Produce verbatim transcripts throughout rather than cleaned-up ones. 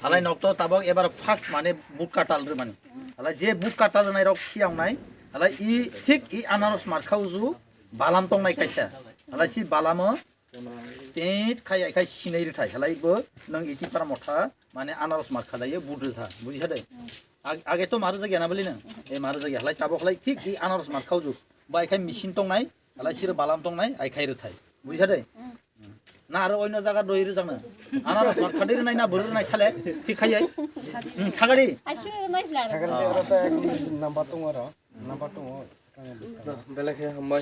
Halai nok to tabok ebar first mane vote katal rwmani. Halai je vote katal rwnai rok siyang nai. Halai i thik i anaros markha uju balam tong nai kaisa. Halai si balamo tit khai ai khai sinai rwthai. Halai bo nang iti para motha mane anaros markha dai vote rwtha. Buji sa de? Ag-, age to maru jagya na bali nang. E maru jagya. Halai tabok halai thik i anaros markha uju. Bai khai machine tong nai. Halai siro balam tong nai ai khai rwthai. Buji sa de? Na aro oino jaga doi rwjak na. Anaros markha dei rwnai na bwrwi rwnai sale. Thik khai ai. Hmm, sagari. Aswk rwnai bla. Sagari de oro ta number tongo aro. Number tongo. Belai khe hambai.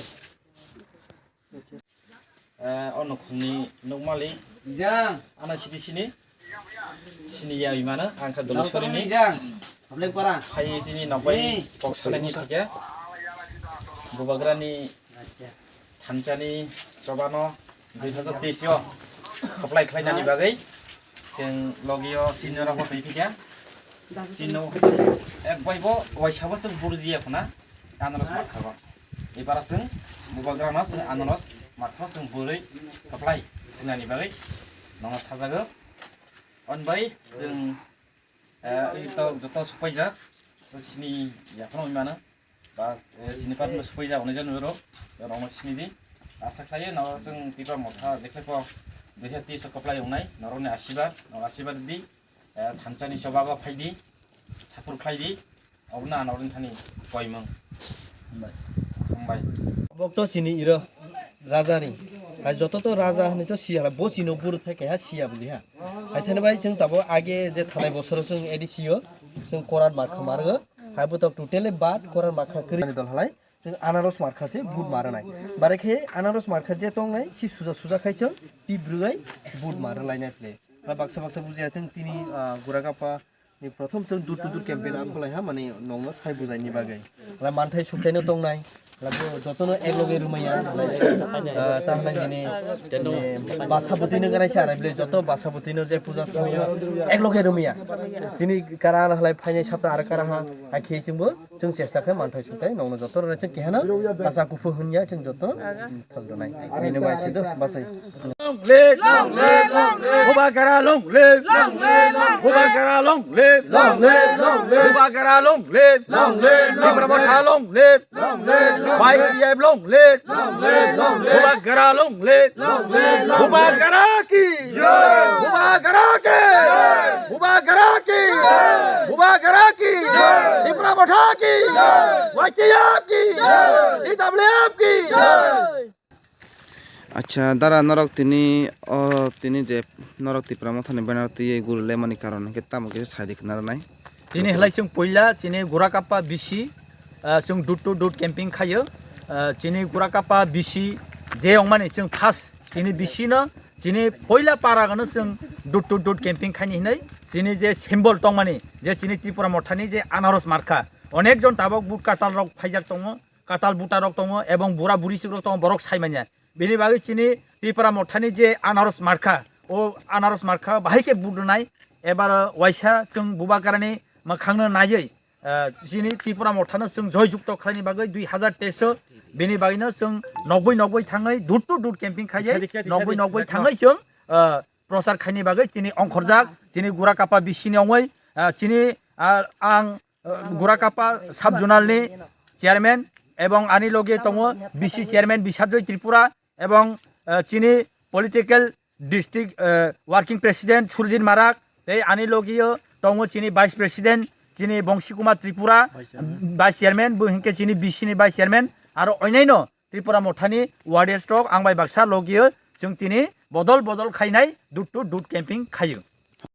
Eh, o nokhungni nukmali. Ijang. Ana sidi sini. Sini ya imano, ang kha Dolaswari ni. Ijang. Hableng para. Phai tini nokbai kok sanani thakya. Bubagrani thanchani chobano dui hazar teis o apply khlainani bagwi chwng logio chini rok twi thikya. Chino ek bai bo waisa bo chwng burji ya khuna. Anaros markha bo. Ibara chwng bubagrano chwng anaros markha chwng bwrwi kwplai hwnani bagwi nono sajago. On bai chwng, eh, ito joto supaijak. To sini yaphano mano. Ba, eh, sini patno supaijak onai jani ro. Rokno sini di. Asa khlaiyo no chwng Tipra motha jekhlai po dui hazar teis o kwplai wngnai. Norokni asibad, no asibad di. Eh, thanchani chobago phai di. Sapur khlai di. Obo na norokni thani koimung. Hambai. Hambai. Bok to sini iro raja ni. Hai joto to raja hani to siya bo chino buru thai keha siya buji ha. Hai thani bai chwng tabo age je thanai bosoro chwng A D C o chwng korat markha margo. Hai bo to totally bad korat markha kwrwi ni dol halai. Chwng anaros markha se bud mara nai. Bare khe anaros markha je tong nai si suja suja khai chwng pi brwgai bud mara lai nai ple. Baksa baksa bujiya chwng tini, ah, gura gapa. Ni prothom chwng door to door campaign a kholai ha, mani nongno sai bujai ni bagwi. La manthai sukthai no tongnai, la bo jotono ek loge rwmaya, la, ah, ta hwnai dini, dini basa bwtwi no ganai sa rai bwle, joto basa bwtwi no je puja sumui o ek loge rwmaya. Tini kara halai phainai sapta ar kara ha, hai khe chwngbo chwng chesta khe manthai sukthai nongno joto rwna chwng keha no kasa kuphu hwnya chwng joto thal rwnai. Bini bai se do basai. Long live! Long live! Long live! Bubagra long live! Long live! Long live! Bubagra long live! Long live! Long live! Bubagra long live! Long live! Long live! Tipra Motha long live! Long live! Long live! Y P F long live! Long live! Long live! Bubagra long live! Long live! Long live! Bubagra ki! Jai! Bubagra ki! Jai! Bubagra ki! Jai! Bubagra ki! Jai! Tipra Motha ki! Jai! Y P F ki! Jai! T W F ki! Jai! Acha, dara norok tini, o tini je norok Tipra Mothani banner twi guri lemani karon hwnkhe tamo khe sai di khna rwnai. Tini halai chwng puila chini Gurakapa B C, ah, chwng door to door camping khaio. Ah, chini Gurakapa B C je wngmani chwng first chini B C no chini puila para gano chwng door to door camping khaini hinwi chini je symbol tongmani je chini Tripura Mothani je anaros markha onek jon tabok vote katal rok phaijak tongo. Katal buta rok tongo ebong bura buri suk rok tongo, borok sai manya. Bini bagwi chini Tipra Mothani je anaros markha, o anaros markha bahai khe vote rwnai, ebar waisa chwng Bubagrani mwkhangno naiwi, ah, chini Tipra Mothano chwng joy jukto khlaini bagwi dui hazar teis o bini bagwino chwng nokbwi nokbwi thangwi door to door camping khaiwi nokbwi nokbwi thangwi chwng, ah, prochar khaini bagwi chini ongkhorjak, chini Gurakapa B C ni ongwi, ah, chini, ah, ang Gurakapa sub zonal ni chairman ebong ani loge tongo B C chairman Bisarjoy Tripura ebong, eh, chini political district, eh, working president Surjit Marak, tei ani loge o tongo chini vice president chini Bongsi Kumar Tripura, vice chairman. Vice chairman, bo hinkhe chini B C ni vice chairman, aro oinaino Tripura Mothani warriors rok ang bai baksa loge o chwng tini bodol bodol khainai door to door camping khaio.